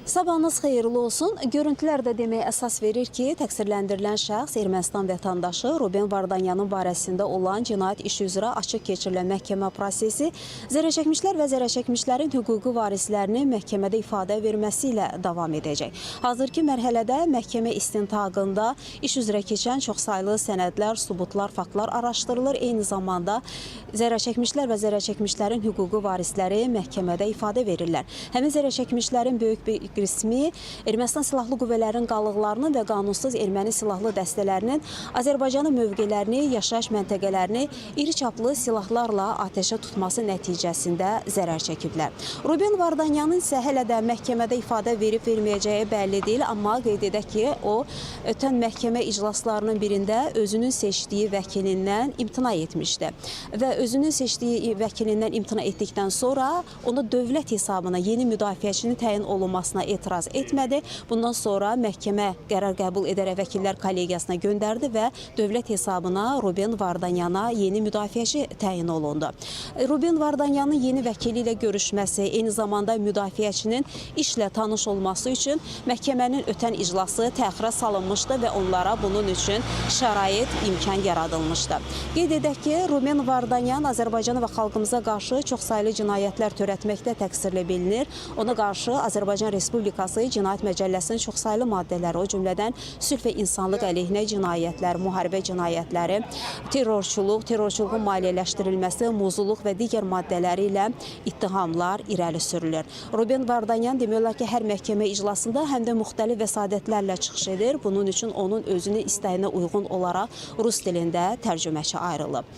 Sabahınız xeyirli olsun. Görüntülər də deməyə əsas verir ki, təqsirləndirilən şəxs Ermənistan vətəndaşı Ruben Vardanyanın barəsində olan cinayət işi üzrə açıq keçirilən məhkəmə prosesi zərərçəkmişlər və zərərçəkmişlərin hüquqi varislərinin məhkəmədə ifadə verməsi ilə davam edəcək. Hazırki mərhələdə məhkəmə istintaqında iş üzrə keçən çoxsaylı sənədlər, sübutlar, faktlar araşdırılır. Eyni zamanda zərərçəkmişlər və zərərçəkmişlərin hüquqi varisləri məhkəmədə ifadə verirlər. Həmin zərərçəkmişlərin böyük bir qismi Ermənistan Silahlı Qüvvələrinin qalıqlarının və qanunsuz erməni silahlı dəstələrinin Azərbaycanın mövqelərini, yaşayış məntəqələrini iri çaplı silahlarla atəşə tutması nəticəsində zərər çəkiblər. Ruben Vardanyanın isə hələ də məhkəmədə ifadə verib verməyəcəyi bəlli deyil, amma qeyd edək ki, o ötən məhkəmə iclaslarının birində özünün seçdiyi vəkilindən imtina etmişdi. Və özünün seçdiyi vəkilindən imtina etdikdən sonra ona dövlət hesabına yeni müdafiəçinin təyin olunmasına etiraz etmədi. Bundan sonra məhkəmə qərar qəbul edərək vəkillər kollegiyasına göndərdi və dövlət hesabına Ruben Vardanyana yeni müdafiəçi təyin olundu. Ruben Vardanyanın yeni vəkili ilə görüşməsi, eyni zamanda müdafiəçinin işlə tanış olması üçün məhkəmənin ötən iclası təxirə salınmışdı və onlara bunun üçün şərait, imkan yaradılmışdı. Qeyd edək ki, Ruben Vardanyan Azərbaycana və xalqımıza qarşı çoxsaylı cinayətlər törətməkdə təqsirli bilinir. Ona qarşı Azərbaycan Respublikası Cinayət Məcəlləsinin çoxsaylı maddələri, o cümlədən sülh və insanlıq əleyhinə cinayətlər, müharibə cinayətləri, terrorçuluq, terrorçuluğun maliyyələşdirilməsi, muzuluq və digər maddələri ilə ittihamlar irəli sürülür. Ruben Vardanyan demək olar ki, hər məhkəmə iclasında həm də müxtəlif vəsadətlərlə çıxış edir. Bunun üçün onun özünün istəyinə uyğun olaraq rus dilində tərcüməçi ayrılıb.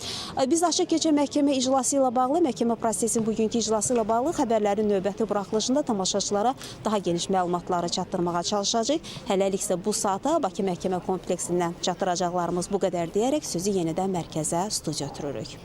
Biz açıq keçən məhkəmə iclası ilə bağlı, məhkəmə prosesinin bugünkü iclası ilə bağlı xəbərlərin növbəti buraxılışında tamaşaçılara daha geniş məlumatları çatdırmağa çalışacağıq. Hələlik isə bu saata Bakı Məhkəmə Kompleksindən çatdıracaqlarımız bu qədər deyərək sözü yenidən mərkəzə, studiya ötürürük.